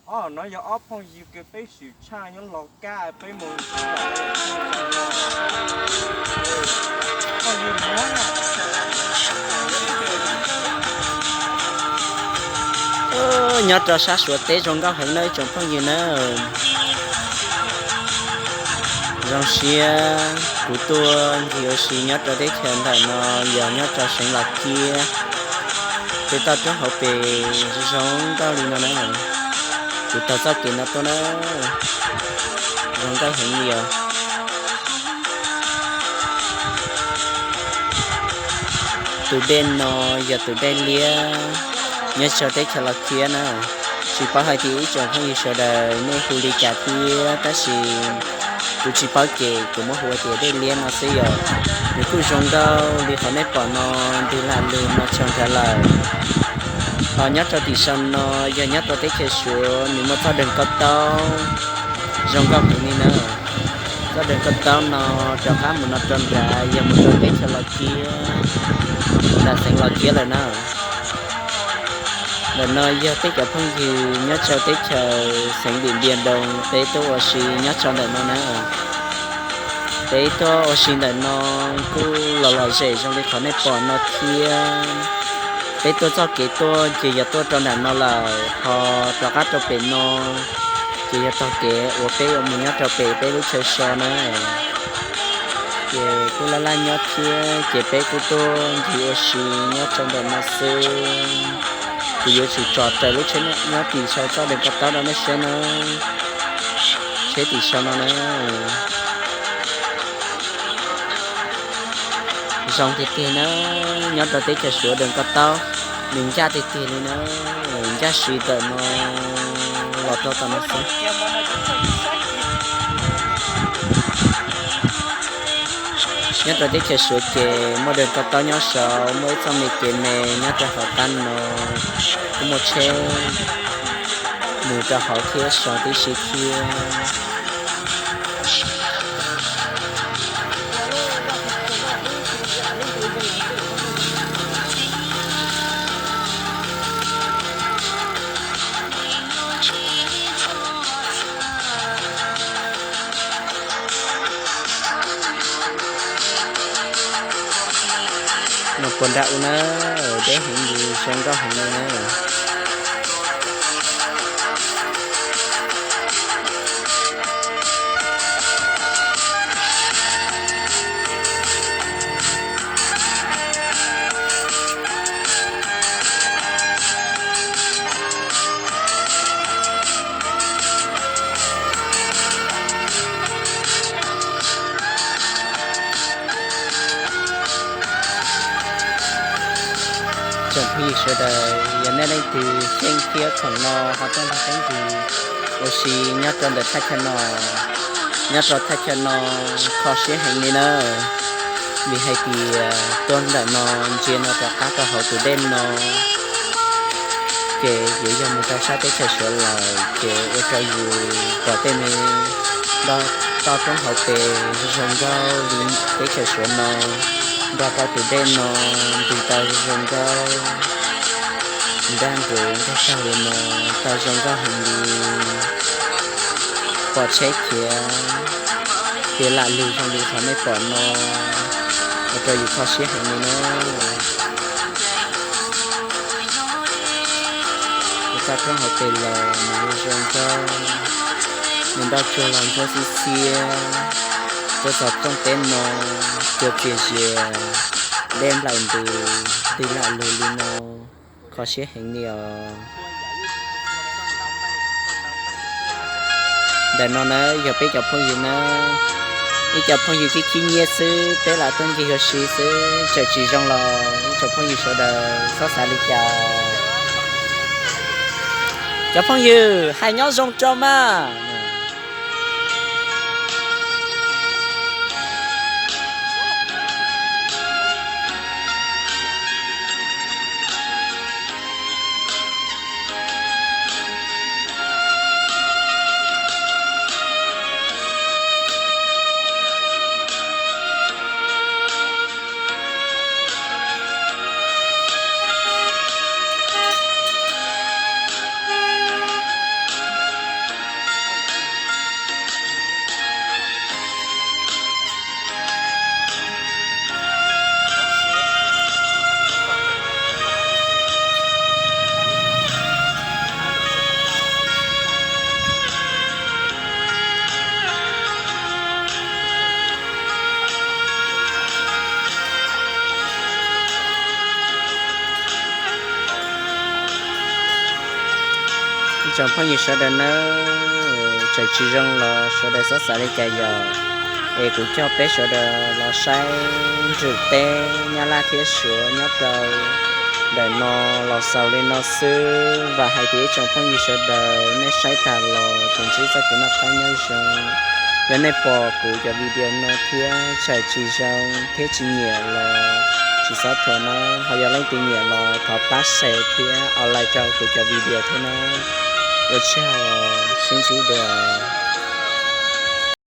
Ob no yog ob phooj ywg kws peb swm tshaj nyob Los Kab peb mus. Nyob rau sab Suav teb zoo nkauj heev nawb ib tsoom phooj ywg nawb. Zoo siab kuv tuaj ncig ua si nyob rau teb chaws ntawm no, yog nyob rau xeev Los Kiab. Peb toj roob hauv pes zoo nkauj li no na. Kuv taug txoj kev no tuaj na, zoo nkauj heev li os. Tus dej no yog tus dej liab nyob rau teb chaws Los Kiab na. Tsis paub hais tias ib tsoom phooj ywg sawv daws nej hu li cas thiab, tab sis kuv tsis paub ces kuv muab hu ua tias dej liab no xwb yom. Nws kuj zoo nkauj li qhov nej pom no, ntws lam lug no tshau nrad lawm. Ho nyob rau tim saum no yog nyob rau teb chaws Suav, nws muaj txoj dawg kauj taub zoo nkauj heev li na. Txoj dawg kauj taub no rov qab mus no rau nrad yog mus rau teb chaws Los Kiab, ntawm xeev Los Kiab lawm na. Ntawm no yog peb cov phooj ywg nyob rau teb chaws xeev Điện Biên Đông peb tuaj ua si nyob rau ntawm no na. Peb tuaj ua si ntawm no kuj los lom zem zoo li qhov nej pom no thiab. Peb tuaj txoj kev tuaj ces yog tuaj rau nram no lawm, ho rov qab rau pem no ces yog taug kev uas peb yuav mus nyob rau pem peb lub chaw so na. Ces kuj laj laj nyob thiab ces peb kuj tuaj ncig ua si nyob rau ntawm no xwb. Kuv yuav tsum tsom raws lub tsheb nyob tim saum txoj dawg kauj taub rau nej saib na. Tsheb tim saum no na. Zoo tiag tiag na, nyob rau teb chaws Suav dawg kauj taub, nws ncaj tiag tiag li na, ncaj si ntawm no los rau tom no xwb. Nyob rau teb chaws Suav ces muaj dawg kauj taub nyob saud, muaj ib txoj me kev me nyob rau hauv qab no, kuj muaj tsheb mus rau hauv thiab so tib si thiab. Noj puas nrag u na, deb heev li, zoo nkauj heev li na. Tsoom phooj ywg sawv daws, yog nej leej twg xyeej thiab khoom no ho tuaj nrog peb ncig ua si nyob rau ntawm thaj chaw no. Nyob rau thaj chaw no kho siab heev li na, vim hais tias tuaj ntawm no ntsia no rov qab rau hauv tus dej no ces yuav yog mus rau sab teb chaws Suav lawm, ces ua rau yus pom tej me toj roob hauv pes zoo nkauj li teb chaws Suav no, nrog rau tus dej no ntws tau zoo nkauj, nrab nruv nrab tag li no tau zoo nkauj heev li. Pom tsheb khiav, khiav lam lug zoo li qhov nej pom no, ua rau yus kho siab heev li na. Tus toj roob hauv pes los nws zoo nkauj, nws nroj tsuag los ntsuab xiab xiab, tuaj txog rooj teb no, cua txias zias, dej nplaim ntws, ntws lam lug li no, kho siab heev li os. Ntawm no na yog peb cov phooj ywg na, ib cov phooj ywg khib khib nyiab xwb, peb lam tuaj ncig ua si xwb, tseem tsis zoo los ib tsoom phooj ywg sawv daws txhob xav li cas. Cov phooj ywg hais nyob zoo rau mas. Ib tsoom phooj ywg sawv daws nawb, txawm tsis zoo los sawv daws txhob xav li cas yom, es kuv coj peb sawv daws los saib nrwg teb Nyab Laj thiab Suav nyob rau ntawm no los xaus li no xwb. Vam hais tias ib tsoom phooj ywg sawv daws nej saib tag los tsuas ntsib txoj kev noj qab nyob zoo. Yog nej pom kuv cov video no thiab txawm tsis zoo thiab tsis nyiam los tsis txhob thuam nawb, ho yog leej twg nyiam los thov pab share thiab like rau kuv cov video thiab nawb. Ua tsaug, sib ntsib dua.